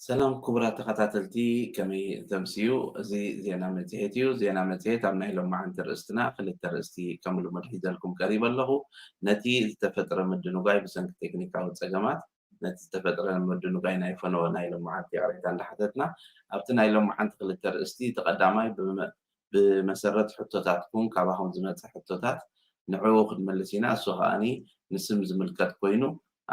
ሰላም ክቡራት ተኸታተልቲ፣ ከመይ ተምስዩ? እዚ ዜና መጽሔት እዩ። ዜና መጽሔት ኣብ ናይ ሎማዓንቲ ርእስትና ክልተ ርእስቲ ከም ልሙድ ሒዘልኩም ቀሪበ ኣለኹ። ነቲ ዝተፈጥረ ምድንጓይ ብሰንኪ ቴክኒካዊ ጸገማት፣ ነቲ ዝተፈጥረ ምድንጓይ ናይ ፈነወ ናይ ሎማዓንቲ ይቕሬታ እንዳሓተትና፣ ኣብቲ ናይ ሎማዓንቲ ክልተ ርእስቲ፣ እቲ ቀዳማይ ብመ-፣ ብመሰረት ሕቶታትኩም፣ ካባኹም ዝመጸ ሕቶታት ንዕኡ ክንመልስ ኢና። እሱ ከኣኒ ንስም ዝምልከት ኮይኑ፣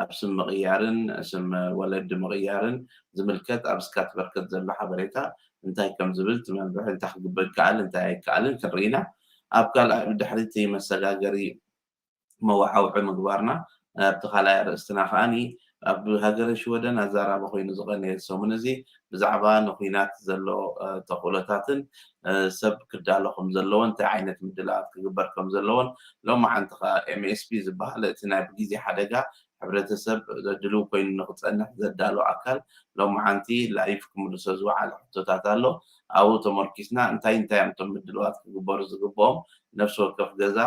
ኣብ ስም ምቕያርን ስም ወለዲ ምቕያርን ዝምልከት ኣብ ስካት በርከት ዘሎ ሓበሬታ እንታይ ከም ዝብል፣ እቲ መምርሒ እንታይ ክግበር ይከኣል፣ እንታይ ኣይከኣልን ክንርኢ ኢና። ኣብ ካልኣይ ብድሕሪ እቲ መሰጋገሪ መወዓውዒ ምግባርና፣ ኣብቲ ካልኣይ ኣርእስትና ከኣኒ ኣብ ሃገረ ሽወደን ኣዛራቢ ኮይኑ ዝቐነየ ሰሙን እዚ ብዛዕባ ንኹናት ዘሎ፣ እ፣ ተኽእሎታትን፣ እ፣ ሰብ ክዳሎ ከም ዘለዎን እንታይ ዓይነት ምድላዋት ክግበር ከም ዘለዎን ሎማዓንቲ ከኣ ኤም ኤስ ፒ ዝበሃል እቲ ናይ ብግዜ ሓደጋ ሕብረተሰብ ድሉው ኮይኑ ንኽጸንሕ ዘዳሎ ኣካል ሎማዓንቲ ላይፍ ክምልሶ ዝወዓለ ሕቶታት ኣሎ። ኣብኡ ተመርኪስና እንታይ እንታይ እዮም እቶም ምድላዋት ክግበሩ ዝግብኦም፣ ነፍሲ ወከፍ ገዛ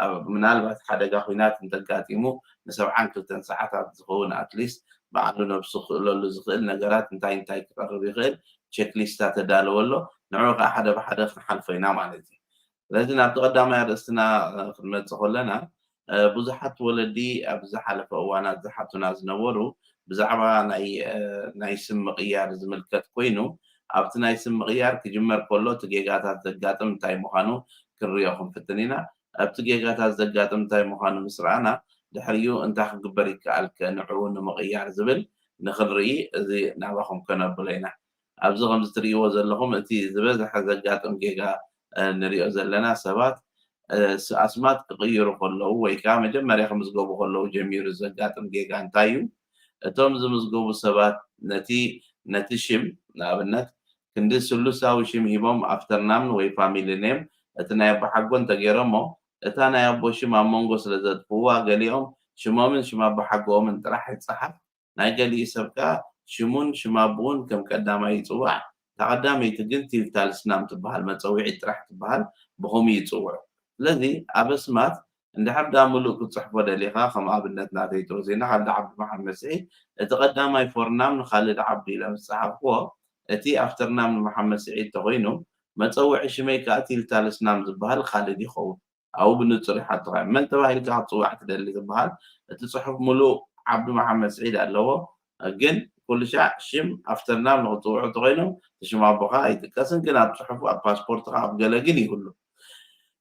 ኣብ ምናልባት ሓደጋ ኹናት እንተጋጢሙ ንሰብዓን ክልተን ሰዓታት ዝኸውን ኣትሊስት ባዕሉ ነብሱ ክኽእለሉ ዝኽእል ነገራት እንታይ እንታይ ክቐርብ ይኽእል ቸክሊስታ ተዳለወ ኣሎ። ንዕኡ ከዓ ሓደ ብሓደ ክንሓልፎ ኢና ማለት እዩ። ስለዚ ናብቲ ቀዳማይ ኣርእስትና፣ እ፣ ክንመጽእ ከለና፣ እ፣ ብዙሓት ወለዲ ኣብ ዝሓለፈ እዋናት ዝሓቱና ዝነበሩ ብዛዕባ ናይ፣ እ፣ ናይ ስም ምቕያር ዝምልከት ኮይኑ፣ ኣብቲ ናይ ስም ምቕያር ክጅመር ከሎ እቲ ጌጋታት ዘጋጥም እንታይ ምዃኑ ክንሪኦ ክንፍትን ኢና። ኣብቲ ጌጋታት ዘጋጥም እንታይ ምዃኑ ምስ ረኣና፣ ድሕሪኡ እንታይ ክግበር ይከኣል ከ ንዕኡ ንምቕያር ዝብል ንኽንርኢ እዚ ናባኹም ከነብሎ ኢና። ኣብዚ ከምዚ ትርእይዎ ዘለኹም እቲ ዝበዝሐ ዘጋጥም ጌጋ፣ እ፣ ንሪኦ ዘለና ሰባት፣ እ፣ ስ-፣ ኣስማት ክቕይሩ ከለዉ ወይ ከኣ መጀመርያ ክምዝገቡ ከለዉ ጀሚሩ ዘጋጥም ጌጋ እንታይ እዩ? እቶም ዝምዝገቡ ሰባት ነቲ፣ ነቲ ሽም ንኣብነት ክንዲ ስሉሳዊ ሽም ሂቦም ኣፍተርናምን ወይ ፋሚሊ ኔም እቲ ናይ ኣቦሓጎ እንተገይሮሞ እታ ናይ ኣቦ ሽም ኣብ መንጎ ስለ ዘጥፍእዋ ገሊኦም ሽሞምን ሽም ኣቦሓጎኦምን ጥራሕ ይጸሓፍ። ናይ ገሊኡ ሰብ ከኣ ሽሙን ሽም ኣቦኡን ከም ቀዳማይ ይጽዋዕ። እታ ቀዳመይቲ ግን ቲልታል ስናም ትበሃል መጸውዒት ጥራሕ ትበሃል ብኸምኡ ይጽውዑ። ስለዚ ኣብ ኣስማት እንድሕር ደኣ ምሉእ ክትጽሕፎ ደሊኻ፣ ከም ኣብነት ናተይ ተወሲድና ካልድ ዓብዱ መሓመድ ስዒድ፣ እቲ ቀዳማይ ፎርናም ንኻልድ ዓብዱ ኢለ ምስ ጸሓፍክዎ፣ እቲ ኣፍተርናም ንመሓመድ ስዒድ ተኾይኑ፣ መጸውዒ ሽመይ ከኣ ቲልታል ስናም ዝበሃል ካልድ ይኸውን። ኣብኡ ብንጹር ይሓቱኻ እዮም። መን ተባሂልካ ክትጽዋዕ ትደሊ ዝበሃል፣ እቲ ጽሑፍ ምሉእ ዓብዱ መሓመድ ስዒድ ኣለዎ። ግን ኩሉ ሻዕ ሽም ኣፍተርናም ንኽጽውዑ እንተኾይኖም፣ እቲ ሽም ኣቦኻ ኣይጥቀስን፣ ግን ኣብ ጽሑፉ፣ ኣብ ፓስፖርትኻ፣ ኣብ ገለ ግን ይህሉ።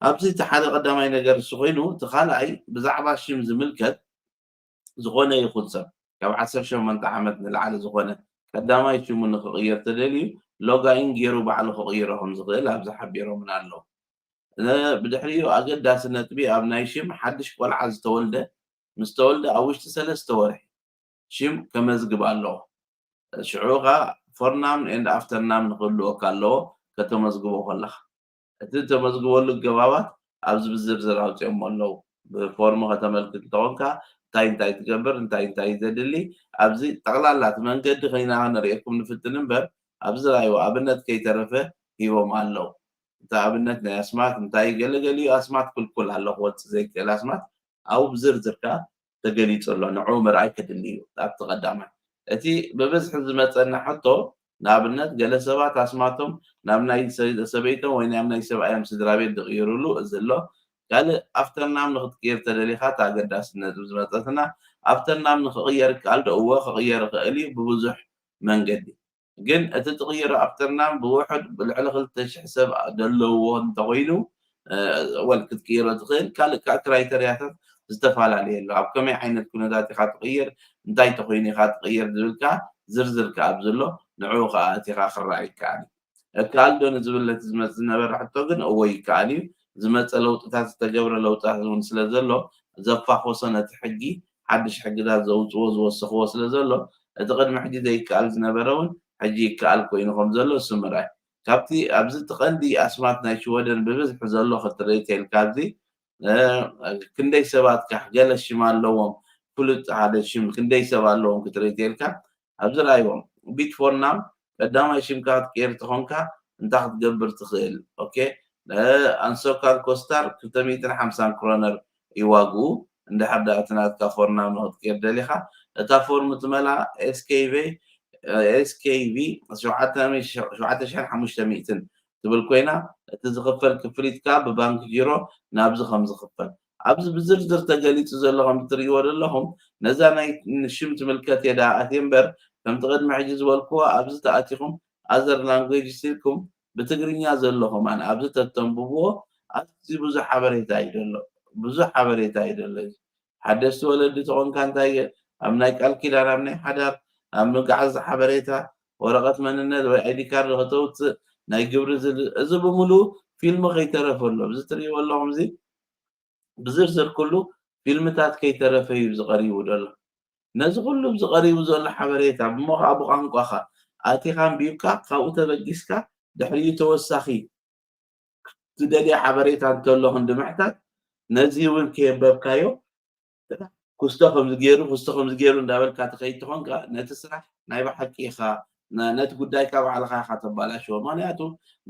ኣብዚ እቲ ሓደ ቀዳማይ ነገር እሱ ኮይኑ፣ እቲ ካልኣይ ብዛዕባ ሽም ዝምልከት ዝኾነ ይኹን ሰብ ካብ ዓሰርተ ሸሞንተ ዓመት ንላዕሊ ዝኾነ ቀዳማይ ሽሙ ንኽቕይር ተደልዩ ሎጋይን ገይሩ ባዕሉ ክቕይሮ ከም ዝኽእል ኣብዚ ሓቢሮምና ኣለዉ። እ፣ ብድሕሪኡ ኣገዳሲ ነጥቢ ኣብ ናይ ሽም ሓድሽ ቆልዓ ዝተወልደ ምስ ተወልደ ኣብ ውሽጢ ሰለስተ ወርሒ ሽም ከመዝግብ ኣለዎ። ሽዑ ኸኣ ፎርናም ኤንድ ኣፍተርናም ንክህልወካ ኣለዎ ከተመዝግቦ ከለኻ። እቲ እተመዝግበሉ ኣገባባት ኣብዚ ብዝርዝር ኣውፂኦሞ ኣለዉ። ብፎርም ከተመልክት እንተኾንካ እንታይ እንታይ ትገብር፣ እንታይ እንታይ እዩ ዘድሊ፣ ኣብዚ ጠቕላላ እቲ መንገዲ ኸይና ነርእየኩም ንፍትን እምበር ኣብዚ ራእይዎ ኣብነት ከይተረፈ ሂቦም ኣለዉ። እቲ ኣብነት ናይ ኣስማት እንታይ ገለገሊኡ ኣስማት ክልኩል ኣሎ ክወፅእ ዘይክእል ኣስማት ኣብኡ ብዝርዝር ከኣ ተገሊጹ ኣሎ። ንዕኡ ምርኣይ ከድሊ እዩ። ኣብቲ ቀዳማይ እቲ ብብዝሒ ዝመጸና ሕቶ ንኣብነት ገለ ሰባት ኣስማቶም ናብ ናይ ሰ-፣ ሰበይቶም ወይ ናብ ናይ ሰብኣዮም ስድራ ቤት ዝቕይሩሉ እዚ ኣሎ። ካልእ ኣፍተርናም ንኽትቅይር ተደሊኻ እታ ኣገዳሲ ነጥቢ ዝመጸትና ኣፍተርናም ንኽቕየር ይከኣል ዶ? እወ ክቕየር ይኽእል እዩ ብብዙሕ መንገዲ። ግን እቲ ትቕይሮ ኣፍተርናም ብውሑድ ብልዕሊ ክልተ ሽሕ ሰብ ደለውዎ እንተኾይኑ፣ እ፣ ወል ክትቅይሮ ትኽእል። ካልእ ከዓ ክራይተርያታት ዝተፈላለየ ኣሎ። ኣብ ከመይ ዓይነት ኩነታት ኢኻ ትቕይር፣ እንታይ ተኾይኑ ኢኻ ትቕይር ዝብል ከዓ ዝርዝር ከዓ ኣብዚ ኣሎ። ንዕኡ ከዓ እቲ ኢኻ ክረኣ ይከኣል እዩ። ይከኣል ዶ ንዝብል ነቲ ዝመጽእ ዝነበረ ሕቶ ግን እወ ይከኣል እዩ። ዝመጸ ለውጥታት ዝተገብረ ለውጥታት እውን ስለ ዘሎ ዘፋኾሶ ነቲ ሕጊ ሓድሽ ሕግታት ዘውፅዎ ዝወሰኽዎ ስለ ዘሎ እቲ ቅድሚ ሕጂ ዘይከኣል ዝነበረ እውን ሕጂ ይከኣል ኮይኑ ከም ዘሎ እሱ ምርኣይ። ካብቲ ኣብዚ እቲ ቀንዲ ኣስማት ናይ ሽወደን ብብዝሒ ዘሎ ክትርኢ ተይልካ ኣብዚ፣ እ፣ ክንደይ ሰባት ካሕ ገለ ሽም ኣለዎም ፍሉጥ ሓደ ሽም ክንደይ ሰብ ኣለዎም ክትርኢ ተይልካ ኣብዚ ርኣይዎም። ቢት ፎር ናም ቀዳማይ ሽምካ ክትቀይር ተኾንካ እንታይ ክትገብር ትኽእል? ኦኬ፣ እ፣ ኣንሶካል ኮስታር ክልተ ሚእትን ሓምሳን ክሮነር እዩ ዋግኡ። እንድሕር ደኣ እቲ ናትካ ፎርናም ንክትቀይር ደሊኻ እታ ፎርም ትመልኣ ኤስ ኬ ቬ S K V ሸውዓተ ሽሕን ሓሙሽተ ሚእትን ትብል ኮይና፣ እቲ ዝኽፈል ክፍሊት ከኣ ብባንክ ጂሮ ናብዚ ከም ዝኽፈል ኣብዚ ብዝርዝር ተገሊጹ ዘሎ ከም እትርእይዎ ዘለኹም፣ ነዛ ናይ ሽም ትምልከት እየ ደኣ ኣትየ እምበር፣ ከምቲ ቅድሚ ሕጂ ዝበልክዎ ኣብዚ ተኣቲኹም other language ኢልኩም ብትግርኛ ዘሎ ከማን ኣብዚ ተተንብብዎ ኣዝዩ ብዙሕ ሓበሬታ እዩ ዘሎ። ብዙሕ ሓበሬታ እዩ ዘሎ። ሓደስቲ ወለዲ ተኾንካ እንታይ ኣብ ናይ ቃል ኪዳን፣ ኣብ ናይ ሓዳር፣ ኣብ ምግዓዝ ሓበሬታ፣ ወረቐት መንነት ወይ I D ካርድ ከተውፅእ፣ ናይ ግብሪ ዝል-፣ እዚ ብምሉኡ ፊልም ከይተረፈ ኣሎ። እዚ ትርእይዎ ኣለኹም፣ እዚ ብዝርዝር ኩሉ ፊልምታት ከይተረፈ እዩ ዝቐሪቡ ዘሎ። ነዚ ኩሉ ዝቐሪቡ ዘሎ ሓበሬታ ብሞ ከዓ ብቋንቋኻ ኣቲኻ ኣንቢብካ ካብኡ ተበጊስካ ድሕሪኡ ተወሳኺ ትደልዮ ሓበሬታ እንተሎ ክንዲ ምሕታት ነዚ እውን ከየንበብካዮ ክስቶ ከምዚ ገይሩ ክስቶ ከምዚ ገይሩ እንዳበልካ ትኸይድ ተኾንካ ነቲ ስራሕ ናይ ብሓቂ ኢኻ ነ-፣ ነቲ ጉዳይካ ባዕልኻ ኢኻ ተባላሽዎ። ምክንያቱ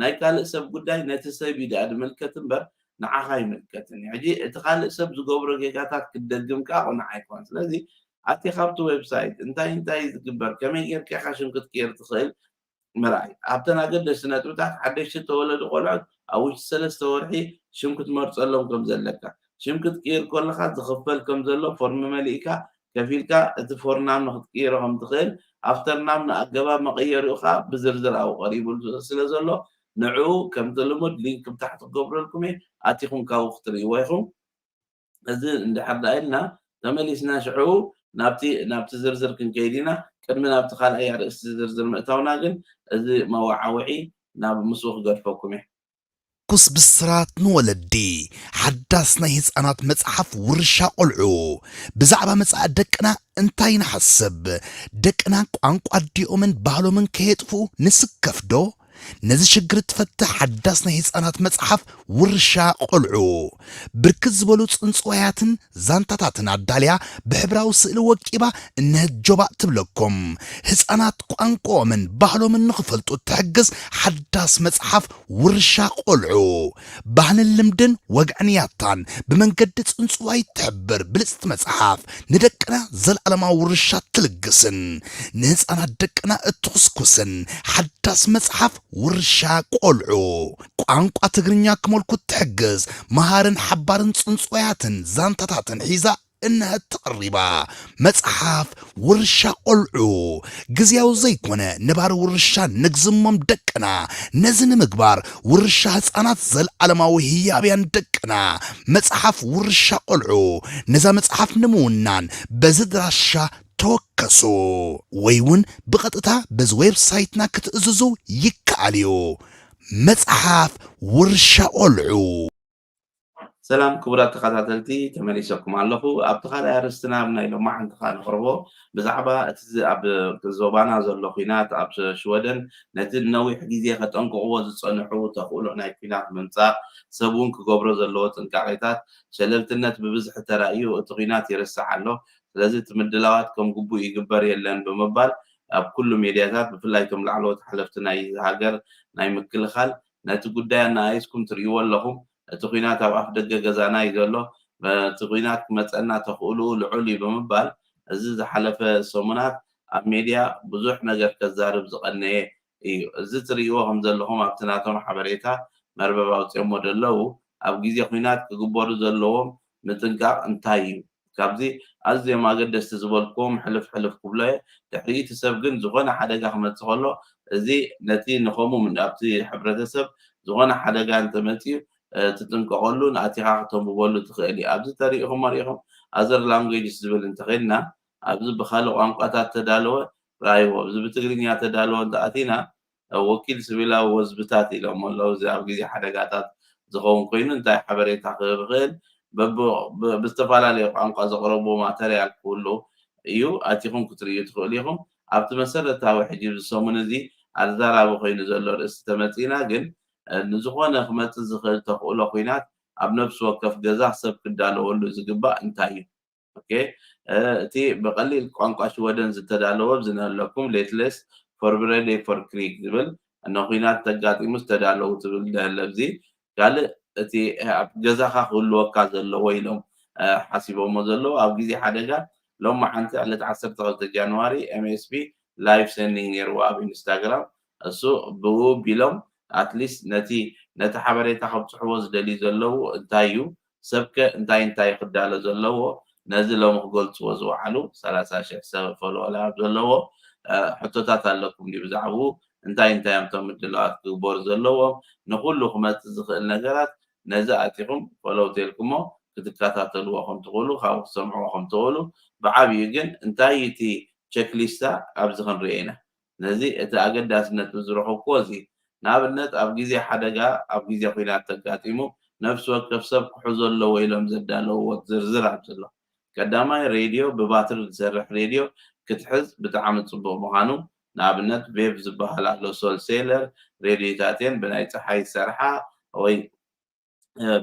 ናይ ካልእ ሰብ ጉዳይ ነቲ ሰብ እዩ ደኣ ዝምልከት እምበር ንዓኻ ኣይምልከትን እዩ። ሕጂ እቲ ካልእ ሰብ ዝገብሮ ጌጋታት ክትደግም ከዓ ቁኑዕ ኣይኮን። ስለዚ ኣቲ ካብቲ ዌብሳይት እንታይ እንታይ ዝግበር ከመይ ጌርካ ኢኻ ሽም ክትቅይር ትኽእል ምርኣይ። ኣብተን ኣገደስቲ ነጥብታት ሓደሽቲ ዝተወለዱ ቆልዑት ኣብ ውሽጢ ሰለስተ ወርሒ ሽም ክትመርጸሎም ከም ዘለካ፣ ሽም ክትቅይር ከለኻ ዝኽፈል ከም ዘሎ ፎርም መሊእካ ከፊልካ እቲ ፎርናም ንክትቅይሮ ከም ትኽእል፣ ኣፍተርናም ንኣገባብ መቐየሪኡ ከዓ ብዝርዝር ኣብኡ ቀሪቡሉ ስለ ዘሎ ንዕኡ ከምቲ ልሙድ ሊንክ ብታሕቲ ክገብረልኩም እየ፣ ኣቲኹም ካብኡ ክትርእይዎ ኢኹም። እዚ እንድሕር ደኣ ኢልና ተመሊስና ሽዑ ናብቲ ናብቲ ዝርዝር ክንከይድ ኢና። ቅድሚ ናብቲ ካልኣይ ኣርእስቲ ዝርዝር ምእታውና ግን እዚ መወዓውዒ ናብ ምስኡ ክገድፈኩም እየ። ኩስ ብስራት ንወለዲ ሓዳስ ናይ ህፃናት መፅሓፍ ውርሻ ቆልዑ ብዛዕባ መፃኢ ደቅና እንታይ ንሓስብ? ደቅና ቋንቋ ኣዲኦምን ባህሎምን ከየጥፍኡ ንስከፍ ዶ? ነዚ ሽግር ትፈትሕ ሓዳስ ናይ ህፃናት መፅሓፍ ውርሻ ቆልዑ ብርክት ዝበሉ ፅንፅዋያትን ዛንታታትን ኣዳልያ ብሕብራዊ ስእሊ ወቂባ እነሀት ጆባእ ትብለኩም። ህፃናት ቋንቋኦምን ባህሎምን ንኽፈልጡ እትሕግዝ ሓዳስ መፅሓፍ ውርሻ ቆልዑ ባህልን ልምድን ወግዕን ያታን ብመንገዲ ፅንፅዋይ ትሕብር ብልፅቲ መፅሓፍ ንደቅና ዘለዓለማዊ ውርሻ ትልግስን ንህፃናት ደቅና እትኹስኩስን ሓዳስ መፅሓፍ ውርሻ ቆልዑ ቋንቋ ትግርኛ ክመልኩ እትሕግዝ መሃርን ሓባርን ፅንፅዋያትን ዛንታታትን ሒዛ እነሀት ተቐሪባ። መፅሓፍ ውርሻ ቆልዑ ግዝያዊ ዘይኮነ ነባሪ ውርሻ ንግዝሞም ደቅና። ነዚ ንምግባር ውርሻ ህፃናት ዘለዓለማዊ ህያብያን ደቅና መፅሓፍ ውርሻ ቆልዑ ነዛ መፅሓፍ ንምውናን በዚ ድራሻ ተወከሱ ወይ እውን ብቐጥታ በዚ ዌብሳይትና ክትእዝዙ ይከኣል እዩ። መፅሓፍ ውርሻ ቆልዑ። ሰላም ክቡራት ተኸታተልቲ፣ ተመሊሰኩም ኣለኹ። ኣብቲ ካልኣይ ኣርእስትና ኣብ ናይ ሎማዓንቲ ከኣ ንቕርቦ ብዛዕባ እቲ ዝ-፣ ኣብ ዞባና ዘሎ ኲናት ኣብ ሽወደን ነቲ ነዊሕ ግዜ ከጠንቅቕዎ ዝጸንሑ ተኽእሎ ናይ ኲናት ምምጻእ ሰብ እውን ክገብሮ ዘለዎ ጥንቃቄታት ሸለልትነት ብብዝሒ ተራእዩ እቲ ኲናት ይርስዕ ኣሎ። ስለዚ እቲ ምድላዋት ከም ግቡእ ይግበር የለን ብምባል ኣብ ኩሉ ሜድያታት ብፍላይ እቶም ላዕለዎት ሓለፍቲ ናይ ሃገር ናይ ምክልኻል ነቲ ጉዳይ ኣነኣኢስኩም ትርእይዎ ኣለኹም። እቲ ኲናት ኣብ ኣፍ ደገ ገዛና እዩ ዘሎ። እቲ ኲናት ክመፀና ተኽእልኡ ልዑል እዩ ብምባል እዚ ዝሓለፈ ሰሙናት ኣብ ሜድያ ብዙሕ ነገር ከዛርብ ዝቐነየ እዩ። እዚ ትርእይዎ ከም ዘለኹም ኣብቲ ናቶም ሓበሬታ መርበብ ኣውፅኦሞ ዘለዉ ኣብ ግዜ ኲናት ክግበሩ ዘለዎም ምጥንቃቕ እንታይ እዩ? ካብዚ ኣዝዮም ኣገደስቲ ዝበልክዎም ሕልፍ ሕልፍ ክብሎ እየ። ድሕሪ እቲ ሰብ ግን ዝኾነ ሓደጋ ክመፅእ ከሎ እዚ ነቲ ንኸምኡ ኣብቲ ሕብረተሰብ ዝኾነ ሓደጋ እንተመፅዩ ትጥንቀቐሉን ኣቲኻ ክተንብበሉ ትኽእል እዩ። ኣብዚ ተሪኢኹም ኣሪኢኹም ኣዘር ላንጉጅ ዝብል እንተኸይድና ኣብዚ ብካልእ ቋንቋታት ተዳለወ ራይዎ ኣብዚ ብትግርኛ ተዳለወ እንተኣቲና ወኪል ስቪላዊ ወዝብታት ኢሎም ኣለዉ። እዚ ኣብ ግዜ ሓደጋታት ዝኸውን ኮይኑ እንታይ ሓበሬታ ክህብ ይኽእል ብዝተፈላለየ ቋንቋ ዘቕረብዎ ማተርያል ክህሉ እዩ። ኣቲኹም ክትርእዩ ትኽእሉ ኢኹም። ኣብቲ መሰረታዊ ሕጂ እዚ ሰሙን እዚ ኣዛራቢ ኮይኑ ዘሎ ርእሲ ተመፂና ግን ንዝኾነ ክመፅእ ዝኽእል ተኽእሎ ኲናት ኣብ ነፍሲ ወከፍ ገዛ ሰብ ክዳለወሉ ዝግባእ እንታይ እዩ? ኦኬ፣ እቲ ብቐሊል ቋንቋ ሽወደን ዝተዳለወ ኣብዚ ነለኩም ሌትለስ ፎርብረዴ ፎር ክሪግ ዝብል እነ ኲናት ተጋጢሙ ዝተዳለዉ ትብል ነለብዚ ካልእ እቲ ኣብ ገዛኻ ክህልወካ ዘለዎ ኢሎም ሓሲቦሞ ዘለዉ ኣብ ግዜ ሓደጋ ሎማዓንቲ ዕለት ዓሰርተ ክልተ ጃንዋሪ M S P live sending ነይርዎ ኣብ ኢንስታግራም። እሱ ብኡ ቢሎም ኣትሊስት ነቲ ነቲ ሓበሬታ ከብፅሕዎ ዝደልዩ ዘለዉ እንታይ እዩ፣ ሰብከ እንታይ እንታይ ክዳሎ ዘለዎ፣ ነዚ ሎሚ ክገልፅዎ ዝወዓሉ ሰላሳ ሽሕ ሰብ ፎሎወር ኣብ ዘለዎ ሕቶታት ኣለኩም ድዩ ብዛዕባኡ? እንታይ እንታይ እዮም እቶም ምድላዋት ክግበሩ ዘለዎም? ንኩሉ ክመፅእ ዝኽእል ነገራት ነዚ ኣቲኹም ፎሎው ተልኩሞ ክትከታተልዎ ከም ትኽእሉ፣ ካብኡ ክትሰምዕዎ ከም ትኽእሉ፣ ብዓብዩ ግን እንታይ እቲ ቸክሊስታ ኣብዚ ክንሪኦ ኢና። ነዚ እቲ ኣገዳስነት ዝረኸብኩዎ እዚ ንኣብነት ኣብ ግዜ ሓደጋ ኣብ ግዜ ኲናት ተጋጢሙ ነፍሲ ወከፍ ሰብ ክሕዞ ኣለዎ ኢሎም ዘዳለውዎ ዝርዝር ኣብዚ ኣሎ። ቀዳማይ ሬድዮ ብባትሪ ዝሰርሕ ሬድዮ ክትሕዝ ብጣዕሚ ጽቡቕ ምዃኑ ንኣብነት ቬቭ ዝበሃል ኣሎ ሶል ሴለር ሬድዮታት እየን ብናይ ጸሓይ ዝሰርሓ ወይ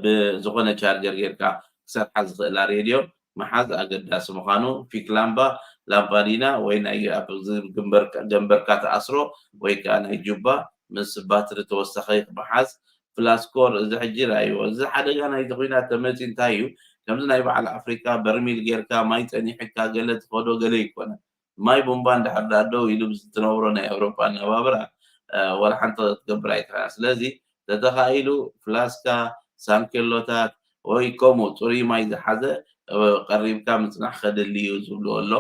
ብዝኾነ ቻርጀር ጌርካ ክሰርሓ ዝኽእላ ሬድዮ ምሓዝ ኣገዳሲ ምዃኑ ፊክ ላምባ ላምፓዲና ወይ ናይ ኣብ ገንበርካ ትኣስሮ ወይ ከዓ ናይ ጁባ ምስ ባትሪ ተወሳኺ ምሓዝ ፍላስኮር እዚ ሕጂ ራእይዎ እዚ ሓደጋ ናይ ኹናት ተመፂ እንታይ እዩ ከምዚ ናይ በዓል ኣፍሪካ በርሚል ጌርካ ማይ ፀኒሕካ ገለ ትኸዶ ገለ ይኮነ ማይ ቡምባ እንድሕር ደኣ ደው ኢሉ ብዝትነብሮ ናይ ኣውሮፓ ኣነባብራ ወላ ሓንቲ ክትገብር ኣይትኽእልን ስለዚ ተተኻኢሉ ፍላስካ ሳንኬሎታት ወይ ከምኡ ፅሩይ ማይ ዝሓዘ ቀሪብካ ምፅናሕ ከድሊ እዩ ዝብልዎ ኣሎ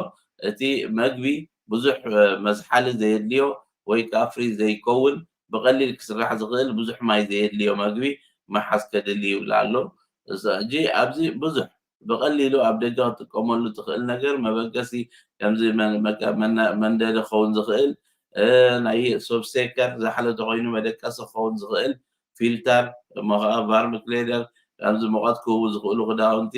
እቲ መግቢ ብዙሕ መዝሓሊ ዘየድልዮ ወይ ከዓ ፍሪዝ ዘይከውን ብቐሊል ክስራሕ ዝኽእል ብዙሕ ማይ ዘየድልዮ መግቢ ምሓዝ ከድሊ ይብል ኣሎ። ሕጂ ኣብዚ ብዙሕ ብቐሊሉ ኣብ ደገ ክትጥቀመሉ ትኽእል ነገር መበገሲ ከምዚ መንደዲ ክኸውን ዝኽእል ናይ ሶፍት ሴከር ዛሕሎ ተኮይኑ መደቀሲ ክኸውን ዝኽእል ፊልተር እሞ ከዓ ቫርሚ ክሌደር ከምዚ ሙቐት ክህቡ ዝኽእሉ ክዳውንቲ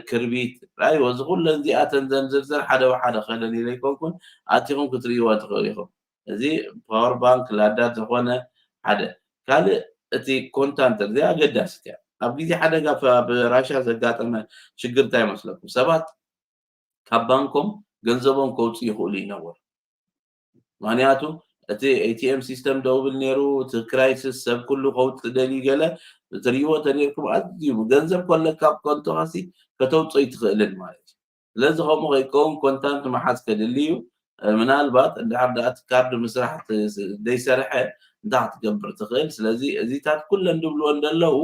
ክርቢት ራይዎ እዚ ኩለን እዚኣተን ዘንዝርዝር ሓደ ብሓደ ከደን ኢለ ይኮንኩን ኣቲኹም ክትርእይዎ ትኽእሉ ኢኹም። እዚ ፓወር ባንክ ላዳ ዝኾነ ሓደ ካልእ እቲ ኮንታንተር እዚ ኣገዳሲት እያ። ኣብ ግዜ ሓደጋ ኣብ ራሻ ዘጋጠመ ሽግር እንታይ ይመስለኩም? ሰባት ካብ ባንኮም ገንዘቦም ከውፅኡ ይኽእሉ ይነበር። ምክንያቱ እቲ ኤቲኤም ሲስተም ደውብል ነይሩ፣ እቲ ክራይሲስ ሰብ ኩሉ ከውፅእ ደልዩ ገለ ትርእይዎ ተነርኩም ኣዝዩ ገንዘብ ከለካ ኣብ ኮንቶኻሲ ከተውፅኦ ይትኽእልን ማለት እዩ። ስለዚ ከምኡ ከይከውን ኮንታንት መሓዝ ከድሊ እዩ። ምናልባት እንድሕር ደኣ እቲ ካርድ ምስራሕ ዘይሰርሐ እንታይ ክትገብር ትኽእል። ስለዚ እዚታት ኩለን ድብልዎ እንደለዉ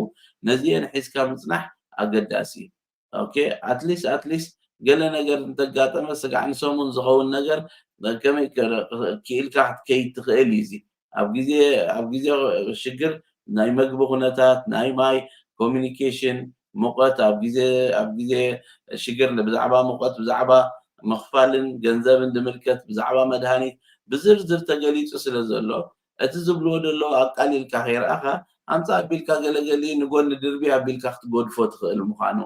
ነዚአን ሒዝካ ምፅናሕ ኣገዳሲ እዩ። ኦኬ ኣትሊስት ኣትሊስት ገለ ነገር እንተጋጠመ ስጋዕ ንሰሙን ዝኸውን ነገር ከመይ ክኢልካ ክትከይድ ትኽእል እዩ። እዚ ኣብ ግዜ ኣብ ግዜ ሽግር ናይ መግቢ ኩነታት ናይ ማይ ኮሚኒኬሽን ሙቐት ኣብ ግዜ ኣብ ግዜ ሽግር ብዛዕባ ሙቐት ብዛዕባ ምኽፋልን ገንዘብን ዝምልከት ብዛዕባ መድሃኒት ብዝርዝር ተገሊጹ ስለ ዘሎ እቲ ዝብልዎ ዘለዉ ኣቃሊልካ ከይረኣኻ ኣምፃ ኣቢልካ ገለገሊ ንጎኒ ድርቢ ኣቢልካ ክትገድፎ ትኽእል ምዃኑ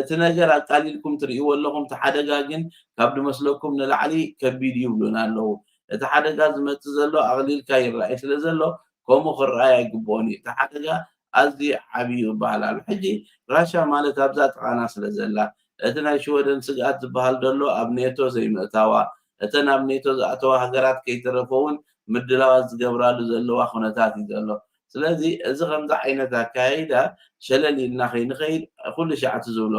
እቲ ነገር ኣቃሊልኩም ትርእይዎ ኣለኹም፣ እቲ ሓደጋ ግን ካብ ድመስለኩም ንላዕሊ ከቢድ እዩ ይብሉና ኣለዉ። እቲ ሓደጋ ዝመጽእ ዘሎ ኣቕሊልካ ይረኣይ ስለ ዘሎ ከምኡ ክረኣይ ኣይግብኦን እዩ። እቲ ሓደጋ ኣዝዩ ዓብዪ እዩ ይበሃል ኣሎ። ሕጂ ራሻ ማለት ኣብዛ ጥቓና ስለ ዘላ እቲ ናይ ሽወደን ስግኣት ዝበሃል ዘሎ ኣብ ኔቶ ዘይምእታዋ፣ እተን ኣብ ኔቶ ዝኣተዋ ሃገራት ከይተረፈ እውን ምድላዋት ዝገብራሉ ዘለዋ ኩነታት እዩ ዘሎ። ስለዚ እዚ ከምዚ ዓይነት ኣካያይዳ ሸለል ኢልና ከይንኸይድ ኩሉ ሻዕ እቲ ዝብሎ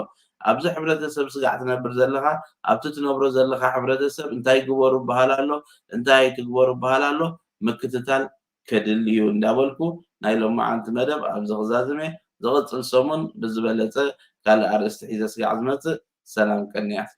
ኣብዚ ሕብረተሰብ ስጋዕ ትነብር ዘለኻ ኣብቲ ትነብሮ ዘለኻ ሕብረተሰብ እንታይ ግበሩ በሃል ኣሎ እንታይ ኣይትግበሩ በሃል ኣሎ ምክትታል ከድሊ እዩ እንዳበልኩ ናይ ሎማዓንቲ መደብ ኣብዚ ክዛዝም እየ። ዝቕፅል ሰሙን ብዝበለፀ ካልእ ኣርእስቲ ሒዘ ስጋዕ ዝመፅእ። ሰላም ቀንያት።